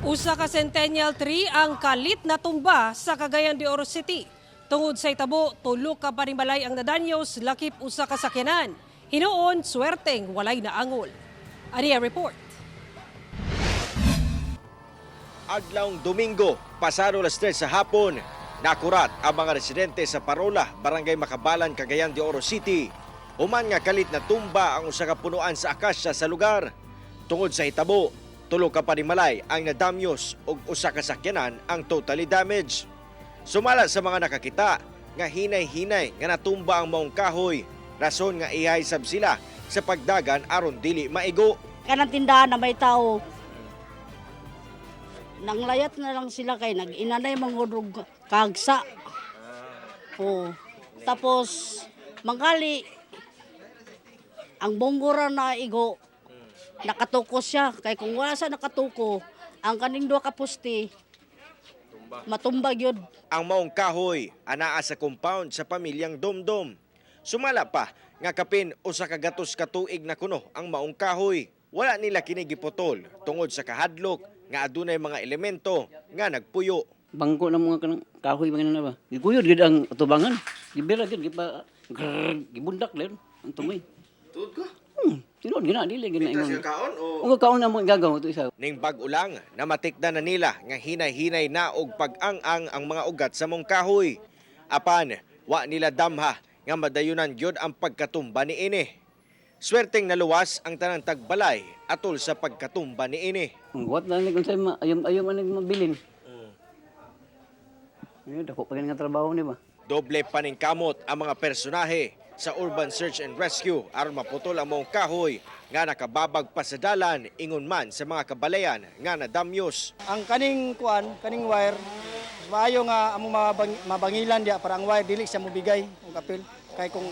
Usa ka Centennial Tree ang kalit na tumba sa Cagayan de Oro City. Tungod sa itabo, tulo ka panimalay ang nadanyos, lakip usa ka sakyanan. Hinuon, swerteng walay naangol. Ania report. Adlawng Domingo, pasado alas 3 sa hapon, nakurat ang mga residente sa Parola, Barangay Makabalan, Cagayan de Oro City. Human nga kalit na tumba ang usa ka punuan sa akasya sa lugar. Tungod sa hitabo, tulo ka panimalay ang nadamyos ug usa ka sakyanan ang totally damaged. Sumala sa mga nakakita nga hinay-hinay nga natumba ang maong kahoy, rason nga ihay sab sila sa pagdagan aron dili maigo. Kanang tindahan na may tao. Nanglayat na lang sila kay nag-inanay mangudog kagsa. Oo. Tapos mangkali ang bonggora na igo, nakatuko siya kay kung wala sa nakatuko ang kaning duha ka poste, matumba gyud. Ang maong kahoy anaa sa compound sa pamilyang Domdom. Sumala pa nga kapin usa ka gatos ka tuig na kuno ang maong kahoy. Wala nila kini giputol tungod sa kahadlok nga adunay mga elemento nga nagpuyo. Bangko ng mga kanang kahoy mga na ba. Giguyod gid ang atubangan. Gibira gid gipa grrr, gibundak len ang tumoy. Tuod ko? Tinuod gina dili gina ingon. Kaon o Ug kaon na mo gagaw to isa. Ning bag-o lang, namatikda na nila nga hinay-hinay na og pag-ang-ang ang mga ugat sa mong kahoy. Apan, wa nila damha nga madayunan gyud ang pagkatumba niini. Swerteng naluwas ang tanang tagbalay atol sa pagkatumba niini. Ang wat na ni kung say ayom-ayom ani mabilin. Ayun, dako pa gani nga trabaho ni ba. Doble paningkamot ang mga personahe sa Urban Search and Rescue aron maputol ang maong kahoy nga nakababag pa sa dalan ingon man sa mga kabalayan nga nadamyos. Ang kaning kuan, kaning wire, mas maayo nga among mabangilan diya para ang wire dili siya mobigay og apil. Kay kung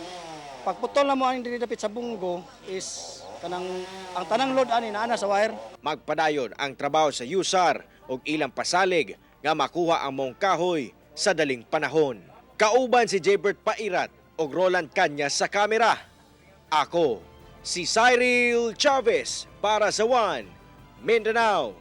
pagputol na mo ang dili dapit sa bunggo is kanang ang tanang load ani naa na sa wire. Magpadayon ang trabaho sa USAR ug ilang pasalig nga makuha ang maong kahoy sa daling panahon. Kauban si Jebert Pairat ug Roland Kanya sa kamera. Ako, si Cyril Chavez para sa One Mindanao.